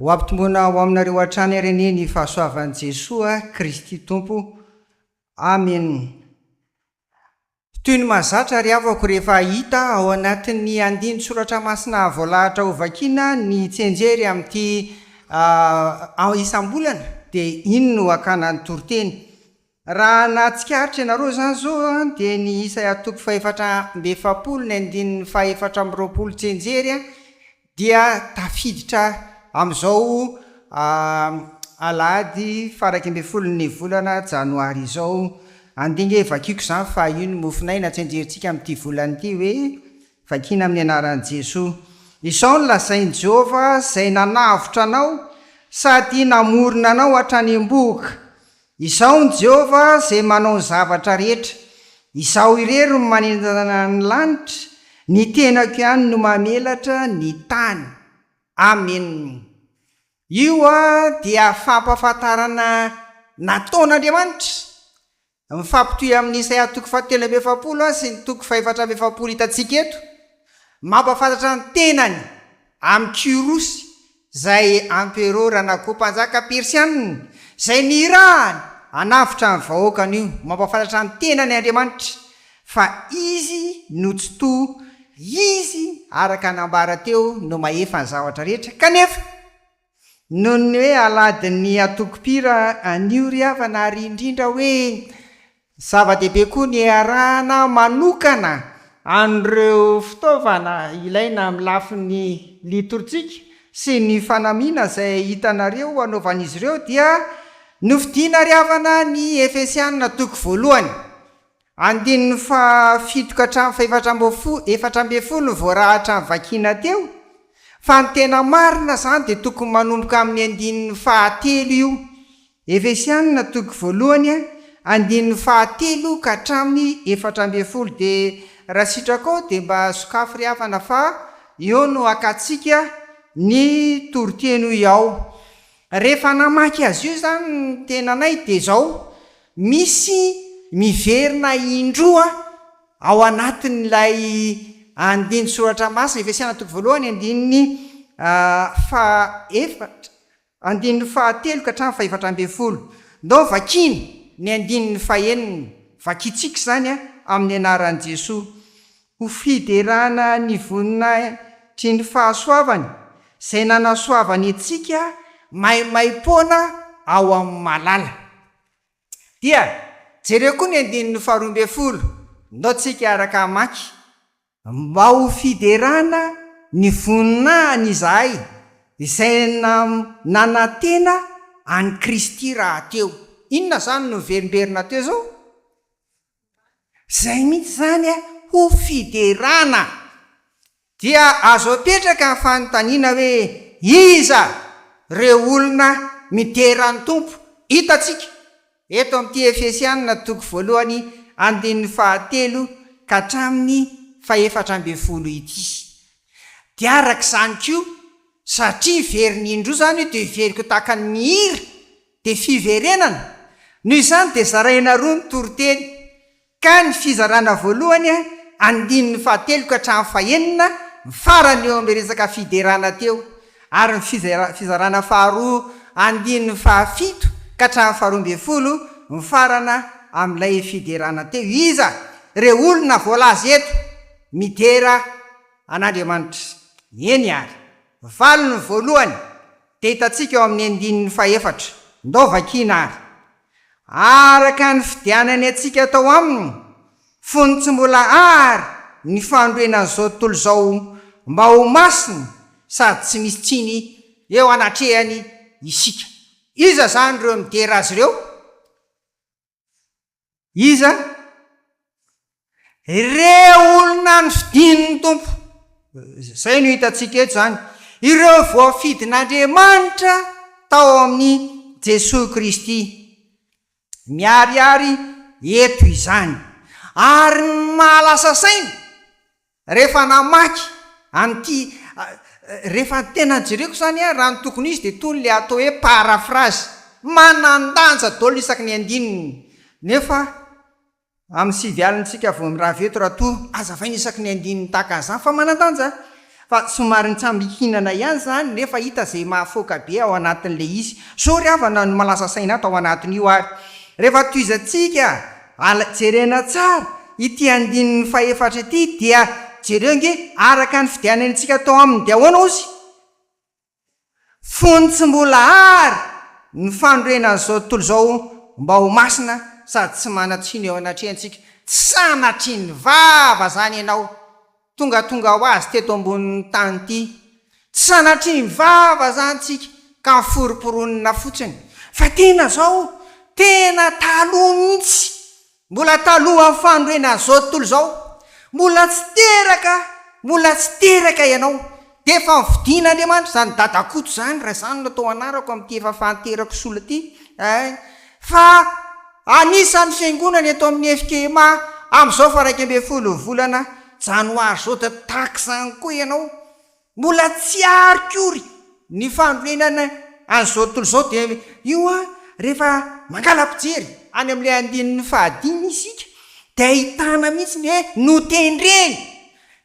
Ho ampitomboina ho aminareo hatrany ary anie ny fahasoavan'i Jesoa Kristy Tompo. Amen. Toy ny mahazatra ry havako rehefa hita ao anatin'ny andinin-tsoratra masina voalahatra hovakiana ny tsianjery amin'ity isam-bolana dia iny no hakana ny toriteny. Raha nahatsikaritra ianareo izany izao dia ny Isaia toko fahefatra amby efapolo ny andininy faha-24 tsianjery dia tafiditra amin'izao alahady faha-11 ny volana janoary izao. Andeha ange vakiko izany fa io no mofon'aina tsianjerintsika amin'ity volana ity hoe vakina amin'ny anaran'i Jesoa. Izao no lazain'i Jehovah izay nanavotra anao sady namorona anao hatrany am-bohoka, Izaho ny Jehovah izay manao ny zavatra rehetra. Izaho irery no manentana ny lanitra, ny tenako ihany no mamelatra ny tany. Amena. Io dia fampahafantarana nataon'Andriamanitra, mifampitohy amin'ny Isaia toko fahatelo amby efapolo sy ny toko fahefatra amby efapolo hitantsika eto. Mampahafantatra ny tenany amin'i Kyrosy izay amperôra na koa mpanjaka persianina, izay nirahany hanavotra ny vahoakany io, mampahafantatra ny tenany Andriamanitra fa Izy no Tsitoha, Izy, araka nambara teo, no mahefa ny zavatra rehetra, kanefa noho ny hoe aladin'ny antoko-mpihira anio ry havana ary indrindra hoe Zava-dehibe koa ny iarahana manokana an'ireo fitaovana ilaina amin'ny lafiny litorjika sy ny fanamiana izay hitanareo hanaovan'izy ireo dia nofidiana ry havana ny Efesiana toko voalohany andininy fahafito ka hatramin'ny fahefatra 14 no voarahatra vakiana teo fa ny tena marina izany dia tokony manomboka amin'ny andininy fahatelo io Efesianina toko voalohany andininy fahatelo ka hatramin'ny 14 dia raha sitrakao dia mba sokafy ry havana fa eo no hakantsika ny toriteny hoy aho. Rehefa namaky azy io izany ny tenanay dia izao, misy miverina indroa ao anatin'ilay andinin-tsoratra masina, Efesiana toko voalohany andininy fahaefatra, Andininy fahatelo ka hatramin'ny fahefatra ambin'ny folo. Ndao vakiana ny andininy fahenina. Vakintsika izany amin'ny anaran'i Jesoa. Ho fiderana ny voninahitry ny fahasoavany izay nanasoavany antsika maimaim-poana ao amin'ny malala. Dia jereo koa ny andininy faharoa ambin'ny folo. Ndao tsika araka hamaky. Mba ho fiderana ny voninahiny izahay izay nanantena an'i Kristy rahateo. Inona izany no miverimberina teo izao? Izay mihitsy izany ho fiderana. Dia azo apetraka ny fanontaniana hoe iza ireo olona midera ny Tompo? Hitantsika Eto amin'ity Efesianina toko voalohany andininy fahatelo ka hatramin'ny fahefatra ambin'ny folo ity. Dia araka izany koa, satria veriny indroa izany io dia heveriko tahaka ny mihira, dia fiverenana. Noho izany dia zaraina roa ny toriteny. Ka ny fizarana voalohany, andininy fahatelo ka hatramin'ny fahenina, ny farany eo amin'ilay resaka fiderana teo, ary ny fizarana faharoa, andininy fahafito ka hatramin'ny faharoa ambin'ny folo, mifarana amin'ilay fiderana teo. Iza ireo olona voalaza eto midera an'Andriamanitra? Eny àry, valiny voalohany dia hitantsika ao amin'ny andininy fahefatra. Ndao vakiana àry. Araka ny fidianany antsika tao Aminy, fony tsy mbola àry ny fanorenan'izao tontolo izao mba ho masina sady tsy misy tsiny eo anatrehany isika. Iza izany ireo midera Azy ireo? Iza? Ireo olona nofidin'ny Tompo. Izay no hitantsika eto izany. Ireo voafidin'Andriamanitra tao amin'i Jesoa Kristy. Miharihary eto izany. Ary ny mahalasa saina, Rehefa namaky an'ity, rehefa tena jereko izany an, raha ny tokony ho izy dia tony ilay atao hoe paraphrase, manan-danja daholo isaky ny andininy, nefa amin'ny sivy alina isika vao mirava eto raha toa hazavaina isaky ny andininy tahaka an'izany fa manan-danja. Fa somary nitsambikinana ihany izany nefa hita izay mahafoaka be ao anatin'ilay izy. Zao ry havana no mahalasa saina ato ao anatin'io ary. Rehefa tohizantsika ala jerena tsara ity andininy fahefatra ity dia jereo ange araka ny fidianantsika tao aminy dia ahoana ozy? Fony tsy mbola àry ny fanorenan'izao tontolo izao mba ho masina sady tsy manan-tsiny eo anatrehantsika. Tsy sanatria ny vava izany ianao, tongatonga ho azy teto ambonin'ny tany ity. Tsy sanatria ny vava izany tsika ka miforomporonina fotsiny. Fa tena izao, tena taloha mihitsy Mbola talohan'ny fanorenan'izao tontolo izao, mbola tsy teraka, mbola tsy teraka ianao, dia efa nofidin'Andriamanitra izany Dadakoto izany, raha izany no atao anarako amin'ity efa fahanterako sola ity, eh, fa anisan'ny fiangonana eto amin'ny FKMA amin'izao faha 11 volana janoary izao, dia tahaka izany koa ianao. Mbola tsy ary kory ny fanorenana an'izao tontolo izao dia io an, rehefa mangala-pijery any amin'ilay andininy fahadimy isika dia ahitana mihitsy ny hoe notendreny.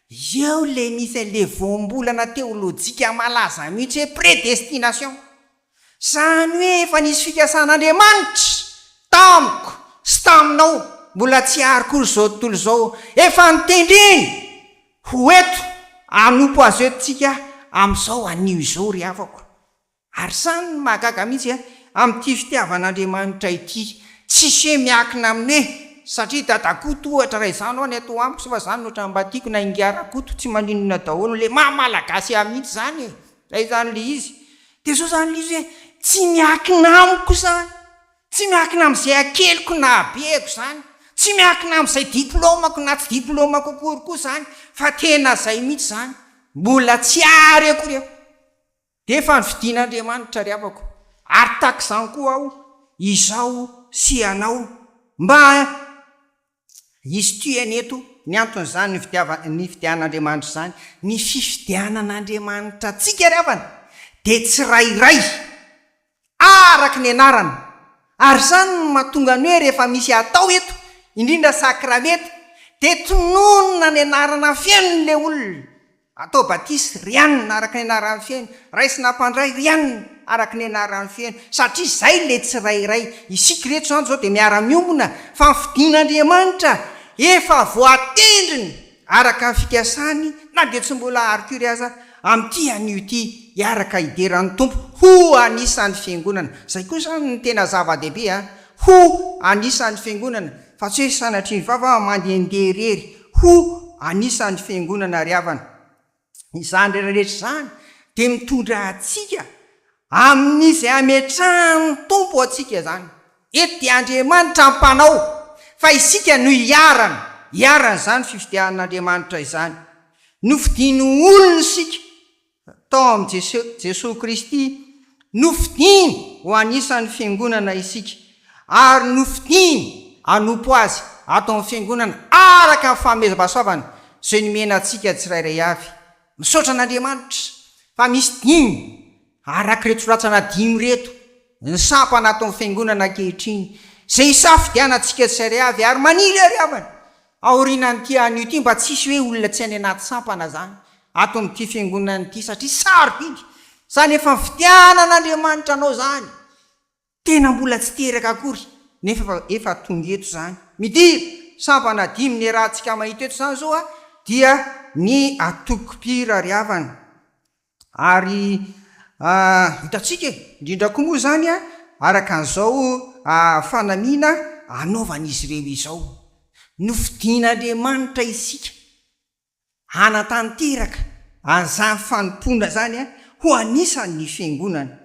Eo ilay misy an'ilay voambolana teolojika malaza mihitsy hoe prédestination. Izany hoe efa nisy fikasan'Andriamanitra tamiko sy taminao, mbola tsy ary koa izao tontolo izao, efa notendreny ho eto hanompo Azy eto tsika amin'izao anio izao ry havako. Ary izany no mahagaga mihitsy a, amin'ity fitiavan'Andriamanitra ity, tsisy hoe miakina amin'ny hoe satria Dadakoto ohatra raha izany ho'a ny ato amiko fa izany no ohatran'ny mba tiako na Ingahy Rakoto tsy maninona daholo, le maha malagasy ahy mihitsy izany e, zay izany le izy. Dia zao zany le izy hoe tsy miakina amiko zany, tsy miakina amin'izay hakeliko na habeko zany, tsy miakina amin'izay diplaomako na tsy diplaomako akory koa zany, fa tena zay mihitsy zany, mbola tsy ary akory aho dia efa nofidin'Andriamanitra ry havako, ary tahaka izany koa aho, izaho sy ianao, mba Hisy tohiny eto ny anton'izany nifidian'Andriamanitra izany. Ny fifidianan'Andriamanitra antsika ry havana dia tsirairay araka ny anarana. Ary izany no mahatonga ny hoe rehefa misy atao eto, indrindra sakramenta, dia tononina ny anarana fenon'ilay olona. Atao batisa, ry anona, araka ny anaran'ny feno, raisina mpandray, ry anona, araka ny anaran'ny feno, satria izay ilay tsirairay. Isika ireto izany izao dia miara-miombona fa ny fidin'Andriamanitra efa voatendriny araka ny fikasany na dia tsy mbola Arthur aza amin'ity anio ity hiaraka hidera ny Tompo ho anisan'ny fiangonana. Izay koa izany no tena zava-dehibe an! Ho anisan'ny fiangonana fa tsy hoe sanatria ny vava mandehandeha irery ho anisan'ny fiangonana ry havana. Izany rehetra izany dia mitondra antsika amin'izay ametrahan'ny Tompo antsika izany. Eto dia Andriamanitra mpanao fa isika no iharana, iharan'izany fifidianan'Andriamanitra izany. Nofidiny ho olona isika Tao amin'i Jesoa Kristy, nofidiny ho anisan'ny Fiangonana isika, ary nofidiny hanompo Azy ato amin'ny Fiangonana araka ny fanomezam-pahasoavana izay nomena antsika tsirairay avy. Misaotra an'Andriamanitra fa misy dimy araka ireto rantsana dimy ireto ny sampana ato amin'ny Fiangonana ankehitriny, izay isafidianantsika tsirairay avy, ary maniry ary havana aorianan'ity anio ity mba tsy hisy hoe olona tsy any anaty sampana izany ato amin'ity Fiangonana ity, satria sarobidy izany efa nifidianan'Andriamanitra anao izany, tena mbola tsy teraka akory nefa efa efa tonga eto izany. Midira, sampana dimy niarahantsika mahita eto izany izao dia ny antoko mpihira ry havana. Ary hitantsika e, indrindra koa moa izany araka an'izao fanamiana anaovan'izy ireo izao. Nofidin'Andriamanitra isika hanatanteraka an'izany fanompoana izany ho anisan'ny fiangonana.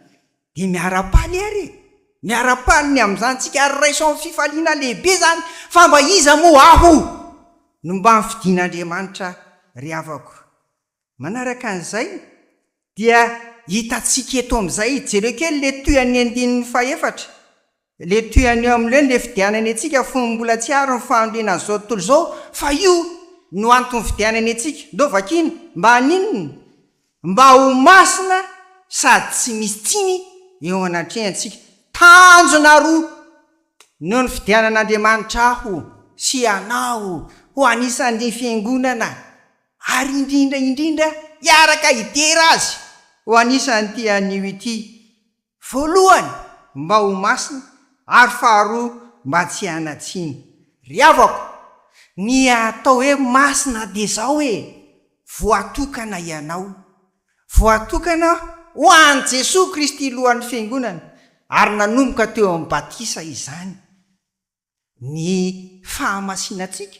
Dia miara-paly àry e! Miara-paly ny amin'izany isika ary raiso amin'ny fifaliana lehibe izany fa mba iza moa aho no mba nofidin'Andriamanitra ry havako. Manaraka an'izay dia hitantsika eto amin'izay, jereo kely le tohan'ny andininy fahefatra, le tohany eo amin'ilay le fidianany antsika fony mbola tsy ary ny fanorenan'izao tontolo izao fa io no antony fidianany antsika. Ndao vakiana, mba haninona? Mba ho masina sady tsy misy tsiny eo anatrehantsika. Tanjona roa no nifidianan'Andriamanitra aho sy ianao ho anisan'ny fiangonana. Ary indrindra indrindra, hiaraka hidera Azy ho anisan'ity anio ity. Voalohany, mba ho masina, ary faharoa, mba tsy hanan-tsiny. Ry havako, ny atao hoe masina dia izao e, voatokana ianao. Voatokana ho an'i Jesoa Kristy Lohan'ny Fiangonana, ary nanomboka teo amin'ny batisa izany. Ny fahamasinantsika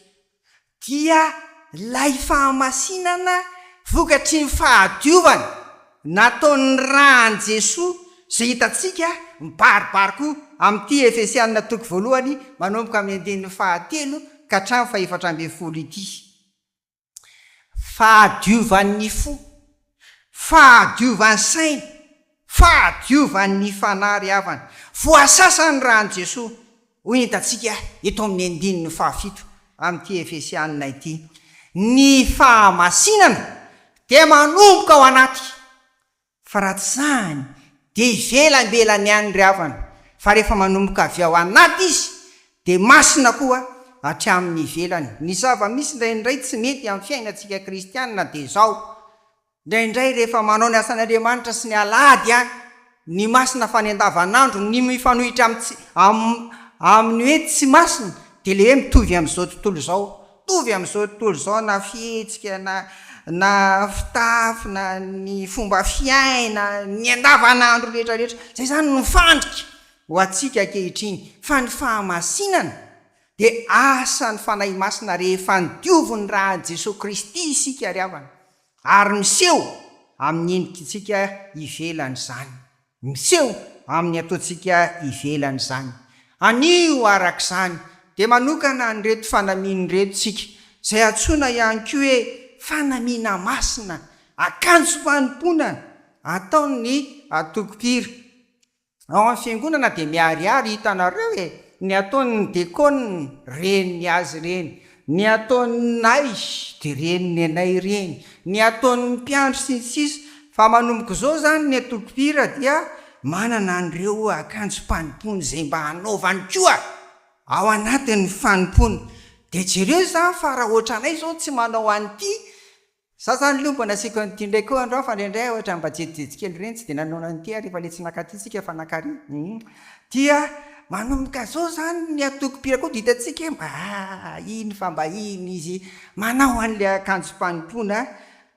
dia ilay fahamasinana vokatry ny fahadiovana nataon'ny ràn'i Jesoa izay hitantsika mibaribary koa amin'ity Efesiana toko voalohany manomboka amin'ny andininy fahatelo ka hatramin'ny fahefatra ambin'ny folo ity. Fahadiovan'ny fo, fahadiovan'ny saina, fahadiovan'ny fanahy ry havana. Voasasa ny ràn'i Jesoa, hoy ny hitantsika eto amin'ny andininy fahafito amin'ity Efesianina ity. Ny fahamasinana dia manomboka ao anaty. Fa raha tsy izany dia ivelambelany ihany ry havana, fa rehefa manomboka avy ao anaty izy dia masina koa hatramin'ny ivelany. Ny zava-misy indraindray tsy mety amin'ny fiainantsika kristianina dia izao, indraindray rehefa manao ny asan'Andriamanitra sy ny alahady ihany ny masina fa ny andavanandro ny mifanohitra amin'ny tsy amin'ny hoe tsy masina dia ilay hoe mitovy amin'izao tontolo izao. Mitovy amin'izao tontolo izao na fihetsika na na fitafy na ny fomba fiaina, ny andavanandro rehetra rehetra. Izay izany no fandrika ho antsika ankehitriny. Fa ny fahamasinana dia asan'ny Fanahy Masina rehefa nodiovin'ny ràn'i Jesoa Kristy isika ry havana. Ary miseho amin'ny endrikitsika ivelany izany. Miseho amin'ny ataontsika ivelany izany. Anio araka izany dia manokana an'ireto fanamiana ireto isika, izay antsoina ihany koa hoe fanamiana masina, akanjom-panompoana ataon'ny antoko mpihira. Ao amin'ny fiangonana dia miharihary hitanareo e, ny ataon'ny dekona reny azy ireny, ny ataonay dia reny anay ireny, ny ataon'ny mpiandry sy ny sisa Fa manomboka izao izany ny antoko mpihira dia manana an'ireo akanjom-panompoana izay mba hanaovany koa ao anatin'ny fanompoana. Dia jereo izany fa raha ohatranay izao tsy manao an'ity, Za zany aloha mba nasiako an'ity indray koa androany fa indraindray aho ohatran'ny mba jejijejy kely ireny tsy dia nanao an'ity aho rehefa le tsy naka aty tsika fa naka ary hum dia manomboka zao zany ny antoko mpihira koa dia hitantsika hoe mba iny fa mba iny izy manao an'le akanjom-panompoana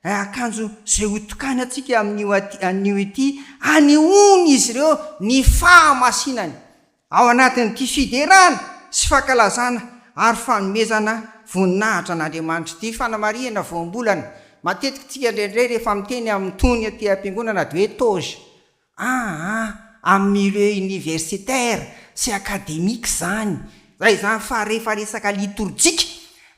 akanjo izay ho tokanantsika amin'io aty anio ity anehoan'izy ireo ny fahamasinany Ao anatin'ity fiderana sy fankalazana ary fanomezana voninahitra an'Andriamanitra ity fanamarihana voambolana, matetika tsika indraindray rehefa miteny amin'ny tony aty am-piangonana dia hoe toge. Aa amin'ny milieu universitaire sy académique izany. Zay izany fa rehefa resaka litorjika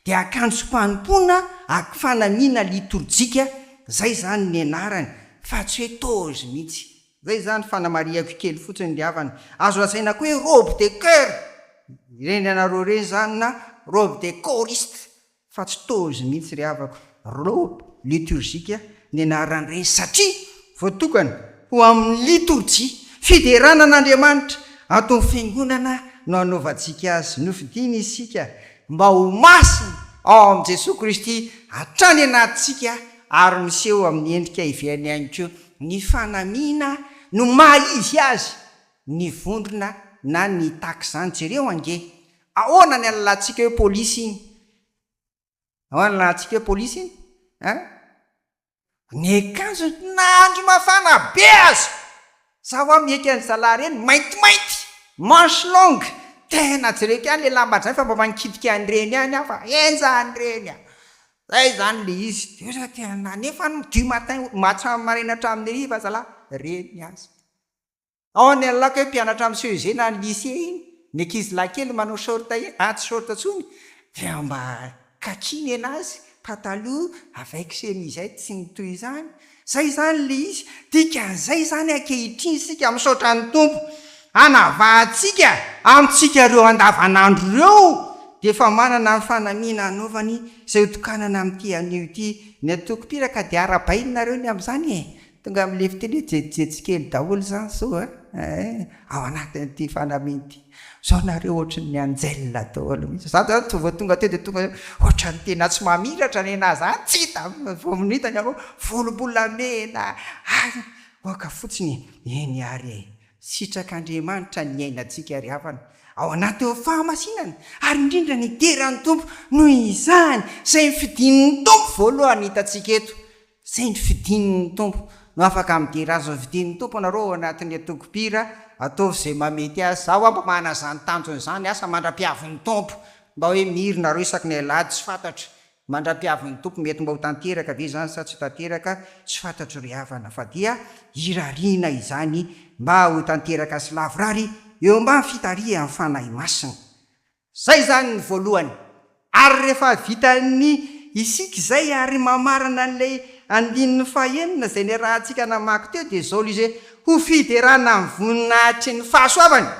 dia akanjom-panompoana ak fanamiana litorjika zay izany ny anarany fa tsy hoe toge mihitsy. Zay izany fanamarihako kely fotsiny ry havana. Azo lazaina koa hoe robe de coeur ireny anareo ireny izany na robe de choriste fa tsy toge mihitsy ry havako. Robe liturgique ny anaran'ireny satria voatokana ho amin'ny litorjia, fiderana an'Andriamanitra ato amin'ny fiangonana no anaovantsika azy. Nofidiny isika mba ho masina ao amin'i Jesoa Kristy hatrany anatintsika ary miseho amin'ny endrika ivelany ihany koa. Ny fanamiana no maha izy azy ny vondrona na ny tahaka izany, jereo ange, ahoana ny alalantsika hoe polisy iny? Ahoana ny alalantsika hoe polisy iny? An? Ny akanjony na andro mafana be aza, za hoa miaiky an'i zalahy ireny, maintimainty, manche longue, tena jereko ihany le lamba dray fa mba manikitika an'ireny ihany aho fa henjana ireny a! Zay zany le izy, de oe tena nefa du matin hatramin'ny maraina hatramin'ny hariva zalahy reny aza. Ao ny alako hoe mpianatra amin'ny CEG na ny lycée iny, ny ankizy lahy kely manao short iny, ah tsy short intsony, dia mba kaki nenazy, pataloha avec chemisette sy ny toy izany. Zay zany le izy, dikan'izay zany ankehitriny isika misaotra ny Tompo, hanavahantsika amintsika ireo andavanandro ireo dia efa manana ny fanamiana hanaovany izay ho tokanana amin'ity anio ity ny antoko mpihira ka dia arahabaina nareo ny amin'izany e! Tonga amin'ilay fiteny hoe jejijejy kely daholo izany soa eh! Ao anatin'ity fanamiana ity. Zao nareo ohatran'ny Angel daholo mihitsy. Za zany vao tonga teo dia tonga ohatran'ny tena tsy mamiratra nenah zany, tsy hita, vao nahita ny anao volombolamena, hay, aoka fotsiny e, eny ary e. Sitrak'Andriamanitra ny hiainantsika ry havana, ao anatin'ny fahamasinana, ary indrindra ny hidera ny Tompo, noho izany, izay nofidin'ny Tompo voalohany hitantsika eto, izay nofidin'ny Tompo, no afaka midera Azy, nofidin'ny Tompo nareo ao anatin'ny antoko mpihira, ataovy izay mahamety azy, za hoa mba manana izany tanjona izany, asa mandra-piavin'ny Tompo, mba hoe mihira nareo isaky ny alahady, tsy fantatro, Mandra-piavin'ny Tompo mety mba ho tanteraka ve izany sa tsy ho tanteraka tsy fantatro ry havana fa dia irariana izany mba ho tanteraka sy lavorary eo ambany fitarihan'ny Fanahy Masina. Zay izany ny voalohany. Ary rehefa vitan'ny isika izay ary mamarana an'ilay andininy fahenina izay niarahantsika namaky teo dia izao ilay izy hoe ho fiderana ny voninahitry ny fahasoavany.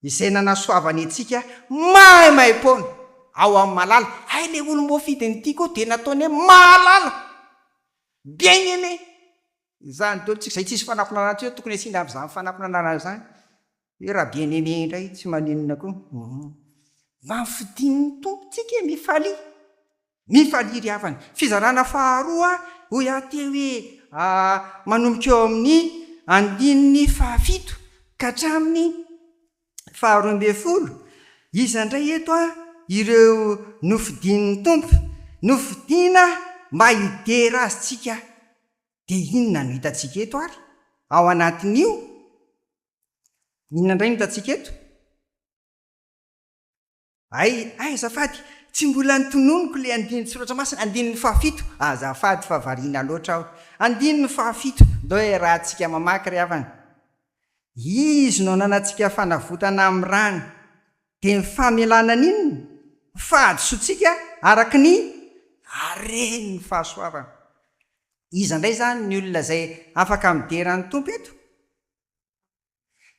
Izay nanasoavany antsika maimaimpoana ao amin'ny malala. Hay ilay olom-boafidiny ity koa dia nataony hoe mahalala, bien aimé. Izany daholo tsika, izay tsisy fanampin'anarana intsony tokony asiana amin'izany fanampin'anarana izany. Hoe raha bien aimé indray tsy maninona koa. Mba nofidin'ny Tompo tsika e, mifalia. Mifalia ry havana. Fizarana faharoa, hoy aho teo hoe manomboka eo amin'ny andininy fahafito ka hatramin'ny faharoa ambin'ny folo. Iza indray eto ireo nofidin'ny Tompo? Nofidina mba hidera Azy tsika. Dia inona no hitantsika eto ary ao anatin'io? Inona indray no hitantsika eto? Hay, hay azafady, tsy mbola notononiko ilay andinin-tsoratra masina, andininy fahafito, azafady fa variana loatra aho. Andininy fahafito, ndao iarahantsika mamaky ry havana. Izy no ananantsika fanavotana amin'ny rany, dia ny famelana ny inona? Ny fahadisoantsika araka ny haren'ny fahasoavana. Iza indray izany ny olona izay afaka midera ny Tompo eto?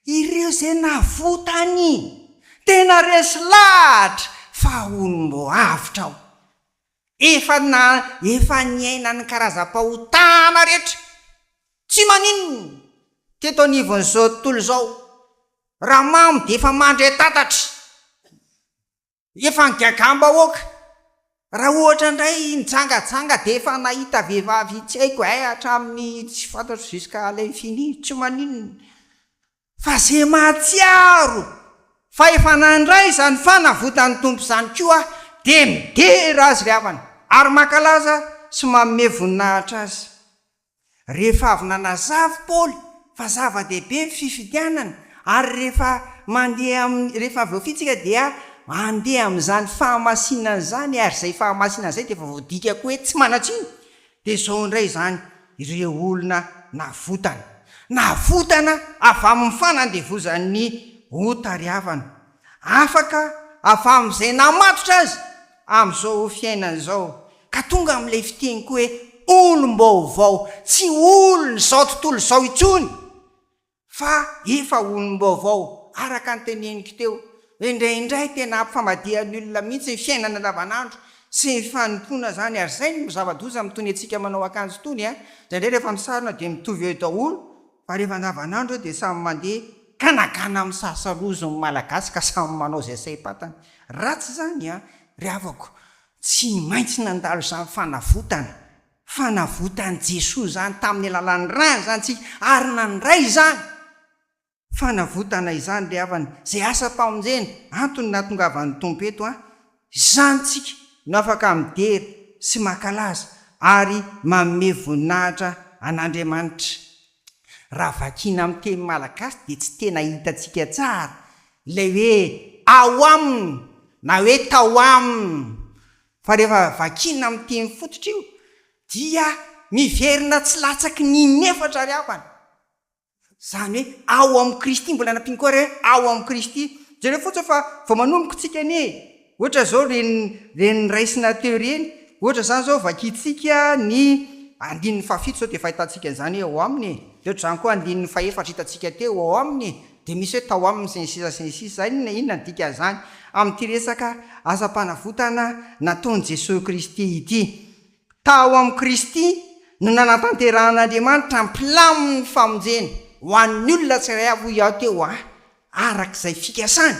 Ireo izay navotany. Tena resy lahatra fa olom-boavotra aho. Efa na efa niaina ny karazam-pahotana rehetra. Tsy maninona. Teto anivon'izao tontolo izao. Raha mamo dia efa mandre tatatra. Efa nigagam-bahoaka. Raha ohatra indray nijangajanga dia efa nahita vehivavy tsy haiko eh hatramin'ny tsy fantatro jusqu'à l'infini, tsy maninona. Fa ze mahatsiaro fa efa nandray izany fanavotan'ny Tompo izany koa dia midera Azy ry havana ary mankalaza sy manome voninahitra Azy. Rehefa avy nanazava i Paoly fa zava-dehibe ny fifidianana ary rehefa mandeha amin'ny, rehefa avy voafidy isika dia handeha amin'izany fahamasinana izany ary izay fahamasinana izay dia efa voadika koa hoe tsy manan-tsiny, dia izao indray izany ireo olona navotana. Navotana avy amin'ny fanandevozan'ny ota ry havana. Afaka avy amin'izay namatotra azy amin'izao fiainana izao, ka tonga amin'ilay fiteny koa hoe olom-baovao, tsy olon'izao tontolo izao intsony fa efa olom-baovao, araka ny teneniko teo, indraindray tena ampifamadihany olona mihitsy ny fiainana andavanandro sy ny fanompoana izany, ary izay no zava-doza amin'itony antsika manao akanjo itony an, indraindray rehefa misarona dia mitovy eo daholo, fa rehefa andavanandro eo dia samy mandeha ganagana misasa loza ny Malagasy ka samy manao izay saim-patany. Ratsy izany an! Ry havako, tsy maintsy nandalo izany fanavotana, fanavotan'i Jesoa izany tamin'ny alalan'ny rany izany tsika ary nandray izany fanavotana izany ry havana, izay asam-pamonjena, antony nahatongavan'ny Tompo eto an! Izany tsika no afaka midera sy mankalaza ary manome voninahitra an'Andriamanitra. Raha vakiana amin'ny teny malagasy dia tsy tena hitantsika tsara ilay hoe ao aminy na hoe tao aminy fa rehefa vakiana amin'ny teny fototra io dia miverina tsy latsaky ny in'efatra ry havana. Izany hoe ao amin'i Kristy, mbola nampiany koa ary hoe ao amin'i Kristy. Jereo fotsiny fa vao manomboka tsika anie e! Ohatra izao ireny ireny raisina teo ireny, ohatra izany izao vakintsika ny andininy fahafito izao dia efa ahitantsika an'izany hoe ao aminy e! Dia ohatr'izany koa andininy fahefatra hitantsika teo ao aminy e! Dia misy hoe tao aminy sy ny sisa sy ny sisa. Inona inona ny dikan'izany amin'ity resaka asam-panavotana nataon'i Jesoa Kristy ity? Tao amin'i Kristy no nanatanterahan'Andriamanitra ny plamin'ny famonjena ho an'ny olona tsirairay avy hoy aho teo an, araka izay fikasany.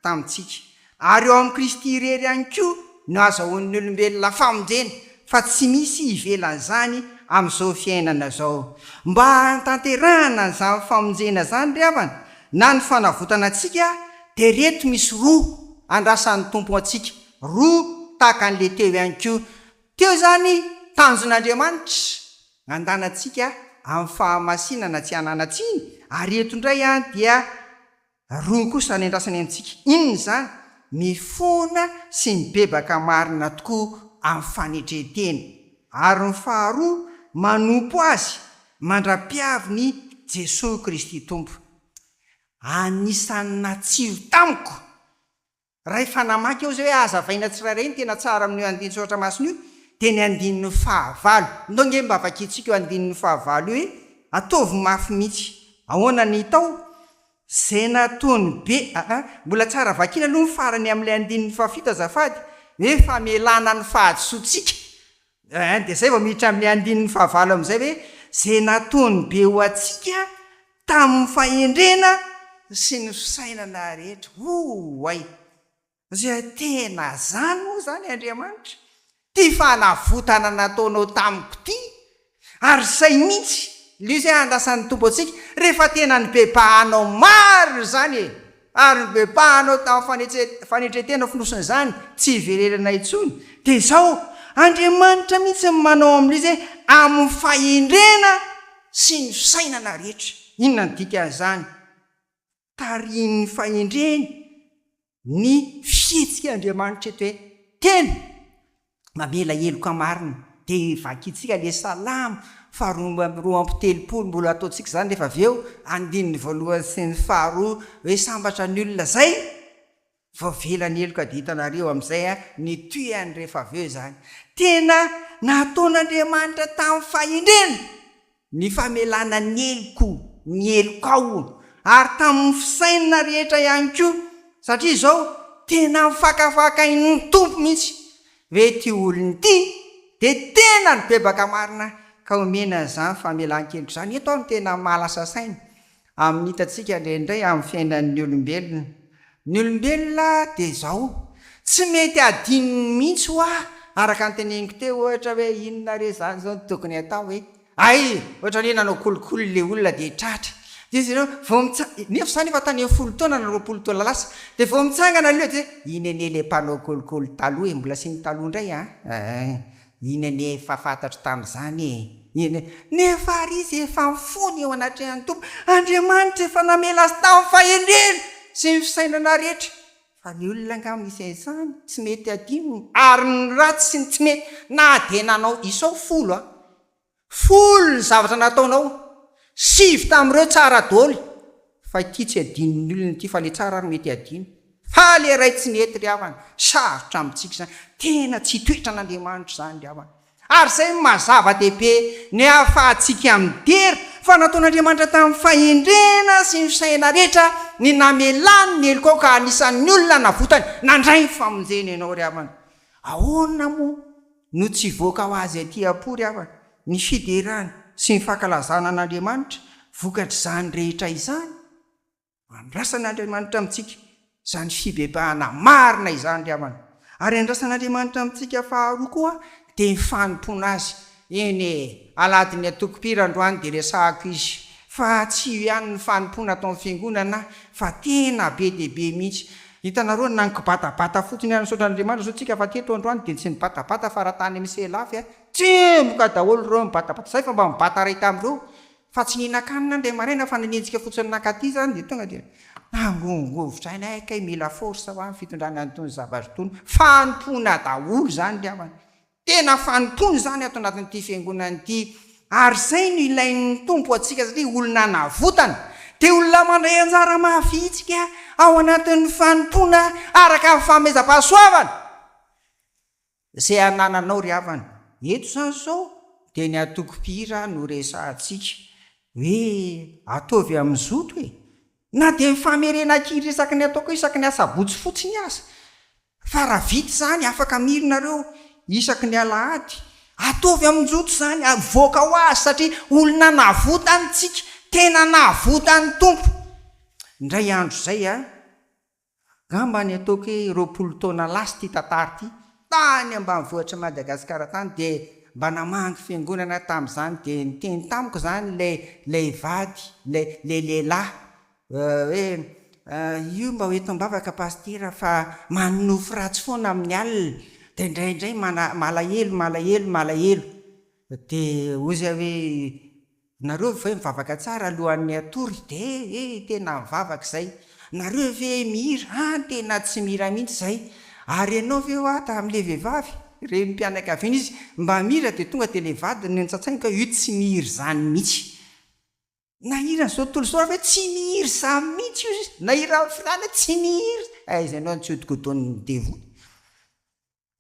tamintsika. Ary ao amin'i Kristy irery ihany koa no azahoan'ny olombelona famonjena fa tsy misy ivelan'izany amin'izao fiainana izao. Mba hahatanterahana an'izany famonjena izany ry havana, na ny fanavotana antsika, dia ireto misy roa andrasan'ny Tompo antsika, roa tahaka an'ilay teo ihany koa. Teo izany tanjon'Andriamanitra, handana antsika amin'ny fahamasinana tsy hananan-tsiny, ary eto indray dia Roa kosa ny andrasany amintsika. Inona izany? Mifona sy mibebaka marina tokoa amin'ny fanetren-tena. Ary ny faharoa, manompo Azy mandra-piavin'i Jesoa Kristy Tompo. Anisan'ny natsiro tamiko Rahefa namaky aho izay hoe hazavaina tsirairay ny tena tsara amin'io andinin-tsoratra masina io, dia ny andininy fahavalo. Ndao ange mba vakintsika io andininy fahavalo io e! Ataovy mafy mihitsy. Ahoana ny hita ao? Izay nataony be, aa, mbola tsara vakiana aloha ny farany amin'ilay andininy fahafito azafady, hoe famelana ny fahadisoantsika. Aa, dia izay vao miditra amin'ilay andininy fahavalo amin'izay hoe izay nataony be ho antsika tamin'ny fahendrena sy ny fisainana rehetra. Oay! Izay tena izany moa izany Andriamanitra? Ity fanavotana nataonao tamiko ity, ary izay mihitsy ilay izy hoe andrasan'ny Tompo antsika, rehefa tena nibebahanao marina izany e! Ary nibebahanao tamin'ny fanetren-tena fonosin'izany, tsy hiverenana intsony, dia izao, Andriamanitra mihitsy no manao amin'ilay izy hoe amin'ny fahendrena sy ny fisainana rehetra. Inona no dikan'izany? Tarihin'ny fahendreny ny fihetsik'Andriamanitra eto hoe tena mamela heloka marina. Dia vakintsika ilay Salamo faharoa 32, mbola ataontsika izany rehefa avy eo, andininy voalohany sy ny faharoa, hoe sambatra ny olona izay voavela ny heloka dia hitanareo amin'izay ny tohiny rehefa avy eo izany. Tena nataon'Andriamanitra tamin'ny fahendrena ny famelana ny heloko, ny helokao, ary tamin'ny fisainana rehetra ihany koa, satria izao tena nifakafakain'ny Tompo mihitsy hoe ity olona ity dia tena nibebaka marina ka omena an'izany famelan-keloka izany. Eto aho no tena mahalasa saina amin'ny hitantsika indraindray amin'ny fiainan'ny olombelona. Ny olombelona dia izao, tsy mety hadinony mihitsy hoa, araka ny teneniko teo ohatra hoe inona re izany izao no tokony hatao e? Hay! Ohatra ny hoe nanao kolikoly ilay olona dia tratra. Dia izy ireo vao mitsa-, nefa izany efa tany amin'ny folo taona na 20 taona lasa, dia vao mitsangana aloha dia iny anie ilay mpanao kolikoly taloha e, mbola asiany taloha indray an! Eeh! Iny anie efa fantatro tamin'izany e! Iny e! Nefa ary izy efa mifona eo anatrehan'ny Tompo. Andriamanitra efa namela azy tamin'ny fahendrena sy ny fisainana rehetra. Fa ny olona angaha misy an'izany, tsy mety adinony, ary ny ratsy sy ny tsy mety, na dia nanao isao folo an! Folo ny zavatra nataonao, sivy tamin'ireo tsara doly, fa ity tsy adinon'ny olona ity fa le tsara ary mety adino. Fa le ray tsy nety ry havana, sarotra amintsika izany, tena tsy toetran'Andriamanitra izany ry havana. Ary izay no maha zava-dehibe ny ahafahantsika midera fa nataon'Andriamanitra tamin'ny fahendrena sy ny fisaina rehetra ny namelany ny helokao ka anisan'ny olona navotany nandray ny famonjena ianao ry havana. Ahoana moa no tsy hivoaka ho azy aty am-po ry havana ny fiderana sy ny fankalazana an'Andriamanitra vokatr'izany rehetra izany? Andrasan'Andriamanitra amintsika izany fibebahana marina izany ry havana. Ary andrasan'Andriamanitra amintsika faharoa koa dia ny fanompoana Azy. Eny e, alahadin'ny antoko mpihira androany dia resahako izy fa tsy io ihany ny fanompoana ato amin'ny fiangonana fa tena be dia be mihitsy. Hitanareo na ny kibatabata fotsiny ary misaotra an'Andriamanitra zao tsika fa teto androany dia tsy nibatabata fa raha tany amin'ny Selafy a, tsemboka daholo ireo nibatabata. Zay fa mba mibata iray tamin'ireo Fa tsy nihinan-kanina indray maraina fa nanenjika fotsiny nankaty zany dia tonga dia nangongovitra aina hay kay mila force hoa ny fitondrana an'itony zavatra itony. Fanompoana daholo izany ry havana. Tena fanompoana izany ato anatin'ity fiangonana ity ary izay no ilain'ny Tompo antsika satria olona navotana dia olona mandray anjara mavitrika ao anatin'ny fanompoana araka ny fanomezam-pahasoavana. Izay anananao ry havana. Eto izany izao dia ny antoko mpihira no resahantsika. Hoe ataovy amin'ny zoto e! Na dia ny famerenan-kira isaky ny ataoko isaky ny asabotsy fotsiny aza. Fa raha vita izany afaka mihira nareo isaky ny alahady. Ataovy amin-joto izany, avoaka ho azy satria olona navotany tsika, tena navotan'ny Tompo. Indray andro izay an! Angamba ny ataoko hoe 20 taona lasa ity tantara ity, tany ambanivohitr'i Madagasikara tany dia mba namangy fiangonana aho tamin'izany dia niteny tamiko izany ilay ilay vady, ilay ilay lehilahy hoe io mba ho eto am-bavaka pasitera fa manonofy ratsy foana amin'ny alina dia indraindray mana- malahelo malahelo malahelo. Dia hoy izy hoe Nareo ve mivavaka tsara alohan'ny hatory? De eh tena mivavaka izay. Nareo ve mihira? An tena tsy mihira mihitsy izay. Ary ianao ve hoa tamin'ilay vehivavy, renim-pianakaviana izy, mba mihira dia tonga dia ilay vadiny no nitsatsaingoka io tsy mihira izany mihitsy. Na hiran'izao tontolo izao ary ve tsy mihira izany mihitsy io izy, na hiran'ny filàna tsy mihira, aiza ianao no tsy hodikodonin'ny devoly.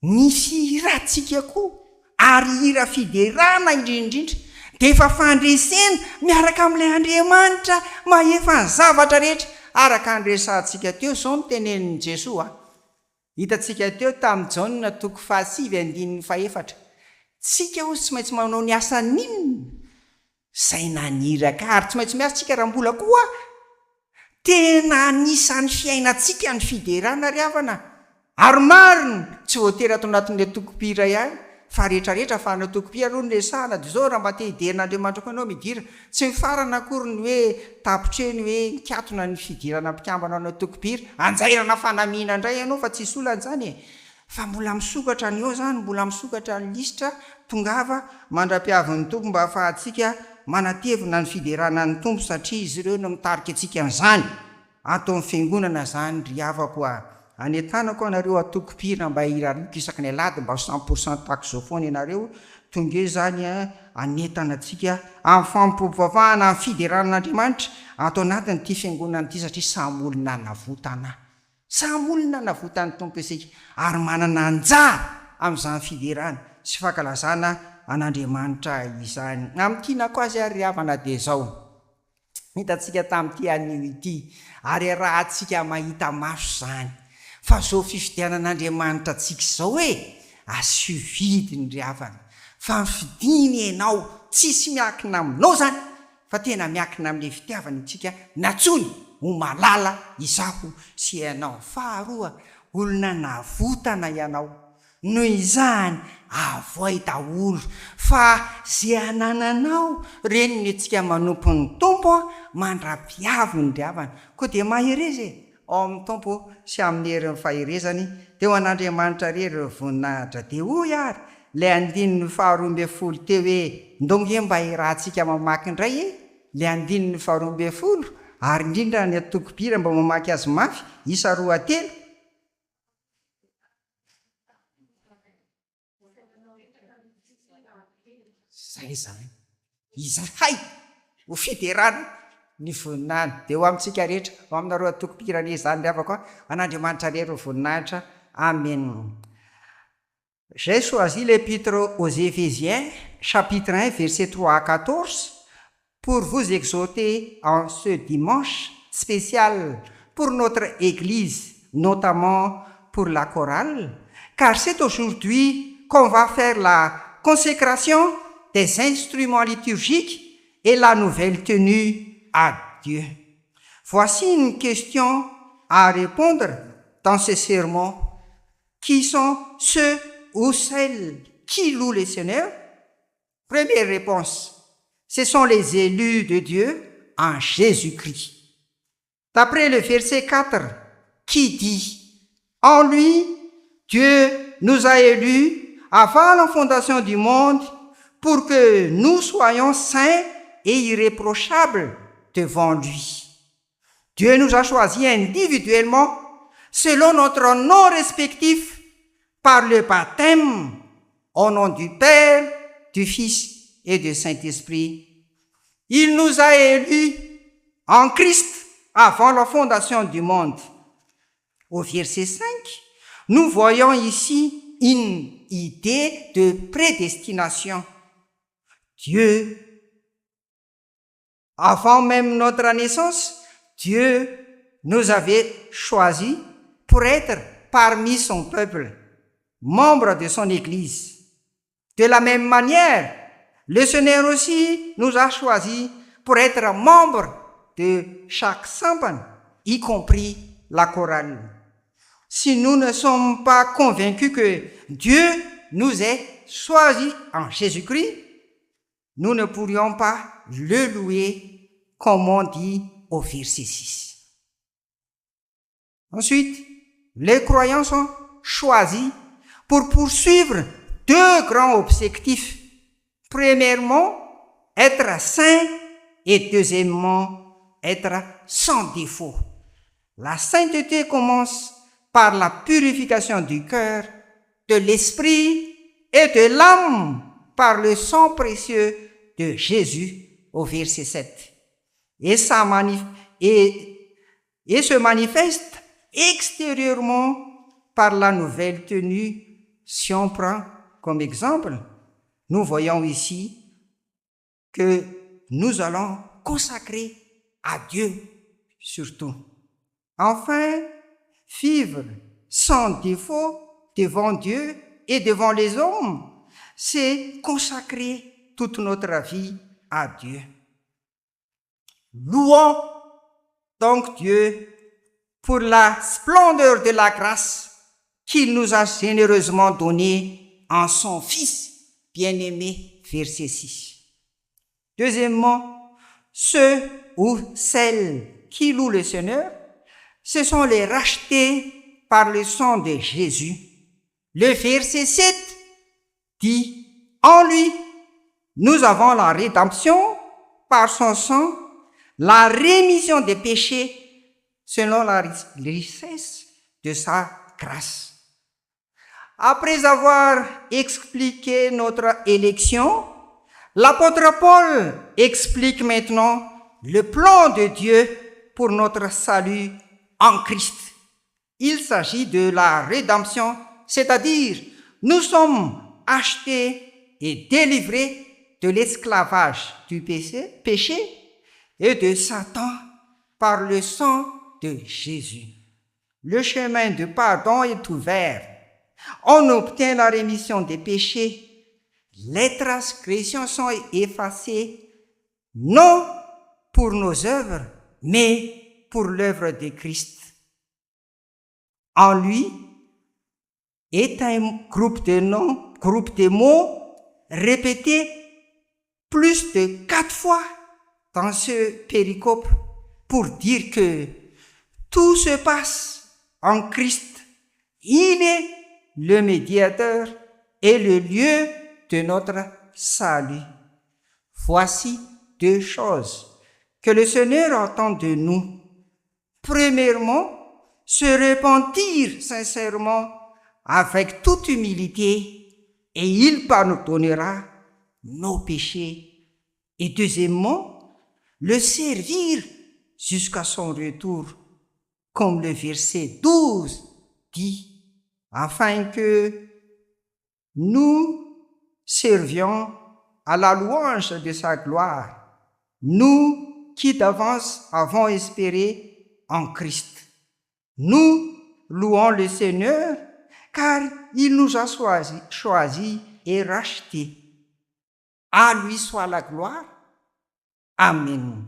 Ny fihirantsika koa, ary hira fiderana indrindra indrindra, dia efa fandresena miaraka amin'ilay Andriamanitra mahefa ny zavatra rehetra, araka ny resahantsika teo, izao no tenenin'i Jesoa, hitantsika teo tamin'i Jaona toko fahasivy andininy fahefatra, Tsika hozy tsy maintsy manao ny asan'inona? Izay naniraka ary tsy maintsy miasa tsika raha mbola koa tena anisan'ny fiainantsika ny fiderana ry havana ary marina tsy voatery ato anatin'ny antokom-pihira ihany fa rehetra rehetra fa ny antokom-pihira aloha no resahana dia izao raha mba te hidera an'Andriamanitra koa ianao midira tsy mifarana akory ny hoe tapitra eny hoe mikatona ny fidirana mpikambana ao antokom-pihira anjairana fanamiana indray ianao fa tsisy olana izany e Fa mbola misokatra ny eo zany, mbola misokatra ny lisitra, tongava mandra-piavin'ny Tompo mba ahafahantsika manatevina ny fiderana ny Tompo satria izy ireo no mitarika antsika an'izany ato amin'ny fiangonana zany ry havako a! Anentanako anareo atoko mpihira mba hirariako isaky ny alahady mba ho 100% tahaka izao foana ianareo, tonga eo zany a, anentana antsika amin'ny fanompoam-pivavahana, amin'ny fiderana an'Andriamanitra ato anatin'ity fiangonana ity satria samy olona navotana. Samy olona navotan'ny Tompo isika ary manana anjara amin'izany fiderana sy fankalazana an'Andriamanitra izany. Amin'ny tianako azy ary ry havana dia izao, hitantsika tamin'ity anio ity ary arahantsika mahita maso izany fa izao fifidianan'Andriamanitra antsika izao e, asio vidiny ry havana fa mifidiny ianao, tsisy miankina aminao izany fa tena miankina amin'ilay fitiavana antsika nantsoiny ho malala izaho sy ianao. Faharoa, olona navotana ianao, noho izany avoay daholo fa ze anananao reny ny antsika manompo ny Tompo mandra-piaviny ry havana. Koa dia mahereza e! Ao amin'ny Tompo sy amin'ny herin'ny faherezany, dia ho an'Andriamanitra irery ireo voninahitra. Dia hoy ary ilay andininy faha-12 teo hoe, Ndao nge mba iarahantsika mamaky indray e! Ilay andininy faha-12, ary indrindra ny antoko-mpihira mba mamaky azy mafy, isa roa telo. Zay izany. Izahay ho fiderana ny voninahiny. Dia ho amintsika rehetra, ho aminareo antokom-pihira anie izany ry havako a! An'Andriamanitra irery ho voninahitra. Amen. J'ai choisi l'Épître aux Éphésiens, chapitre 1, versets 3 à 14, pour vous exhorter en ce dimanche spécial pour notre Église, notamment pour la chorale, car c'est aujourd'hui qu'on va faire la consécration des instruments liturgiques et la nouvelle tenue à Dieu. Voici une question à répondre dans ce sermon. Qui sont ceux ou celles qui louent le Seigneur? Première réponse, ce sont les élus de Dieu en Jésus-Christ. D'après le verset 4, qui dit, En lui, Dieu nous a élus avant la fondation du monde pour que nous soyons saints et irréprochables devant lui. Dieu nous a choisis individuellement selon notre nom respectif par le baptême au nom du Père, du Fils et du Saint-Esprit. Il nous a élus en Christ avant la fondation du monde. Au verset 5, nous voyons ici une idée de prédestination. Dieu, avant même notre naissance, Dieu nous avait choisis pour être parmi son peuple, membre de son Église. De la même manière, le Seigneur aussi nous a choisis pour être membre de chaque sampana, y compris la chorale. Si nous ne sommes pas convaincus que Dieu nous ait choisis en Jésus-Christ, nous ne pourrions pas le louer comme on dit au verset 6. Ensuite, les croyants sont choisis pour poursuivre deux grands objectifs. Premièrement, être saint et deuxièmement, être sans défaut. La sainteté commence par la purification du cœur, de l'esprit et de l'âme par le sang précieux de Jésus au verset 7. Et se manifeste extérieurement par la nouvelle tenue. Si on prend comme exemple, nous voyons ici que nous allons consacrer à Dieu surtout. Enfin, vivre sans défaut devant Dieu et devant les hommes, c'est consacrer toute notre vie à Dieu. Louons donc Dieu pour la splendeur de la grâce qu'il nous a généreusement donnée en son Fils bien-aimé, verset 6. Deuxièmement, ceux ou celles qui louent le Seigneur, ce sont les rachetés par le sang de Jésus. Le verset 7 dit: En lui, nous avons la rédemption par son sang, la rémission des péchés selon la richesse de sa grâce. Après avoir expliqué notre élection, l'apôtre Paul explique maintenant le plan de Dieu pour notre salut en Christ. Il s'agit de la rédemption, c'est-à-dire nous sommes achetés et délivrés de l'esclavage du péché et de Satan par le sang de Jésus. Le chemin de pardon est ouvert. On obtient la rémission des péchés. Les transgressions sont effacées, non pour nos œuvres, mais pour l'œuvre de Christ. En lui est un groupe de noms, groupe de mots répétés plus de quatre fois dans ce péricope pour dire que tout se passe en Christ. Il est le médiateur et le lieu de notre salut. Voici deux choses que le Seigneur attend de nous. Premièrement, se repentir sincèrement avec toute humilité et il pardonnera nos péchés. Et deuxièmement, le servir jusqu'à son retour, comme le verset 12 dit, afin que nous servions à la louange de sa gloire, nous qui d'avance avons espéré en Christ. Nous louons le Seigneur car il nous a choisi et rachetés. À lui soit la gloire. Amen.